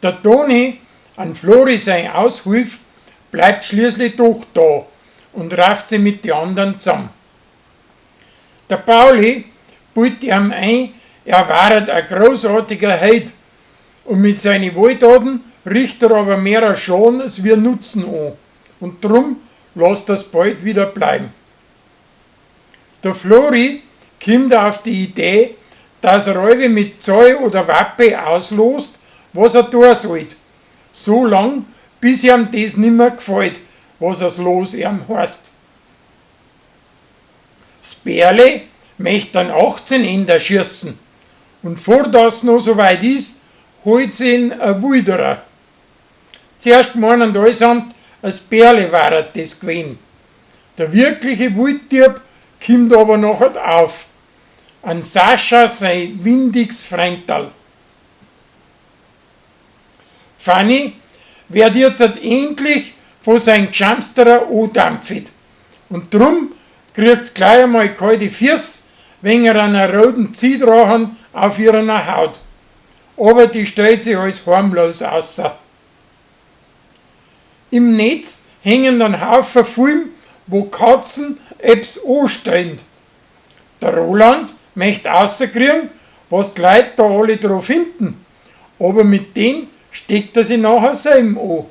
Der Toni, an Flori sein Aushilf, bleibt schließlich doch da und rafft sie mit die andern zusammen. Der Pauli bildet ihm ein, er waret a großartiger Held und mit seinen Wohltaten richtet er aber mehrer Schaden als wir Nutzen an und drum lasst das bald wieder bleiben. Der Flori kommt auf die Idee, dass er alle mit Zahl oder Wappe auslost, was er tun sollt. So lang, bis ihm das nimmer gefällt, was das Los ihm heißt. Das Bärle möcht dann 18 Ender schießen und vor das noch so weit ist, holt sie ihn a Wilderer. Zuerst meinen allesamt, als Bärle war das gewesen. Der wirkliche Wilddieb kommt aber nachher auf. An Sascha sein windiges Freundal. Fanny wird jetzt endlich von sein Gschamsterer andampft. Und drum kriegt's gleich einmal kalte Füße, wegen einer roten Ziedrachen auf ihrer Haut. Aber die stellt sich als harmlos außer. Im Netz hängen dann Haufen Film, wo Katzen ebs anstellen. Der Roland möcht außerkriegen, was die Leute da alle drauf finden. Aber mit dem steckt er sich nachher selber an.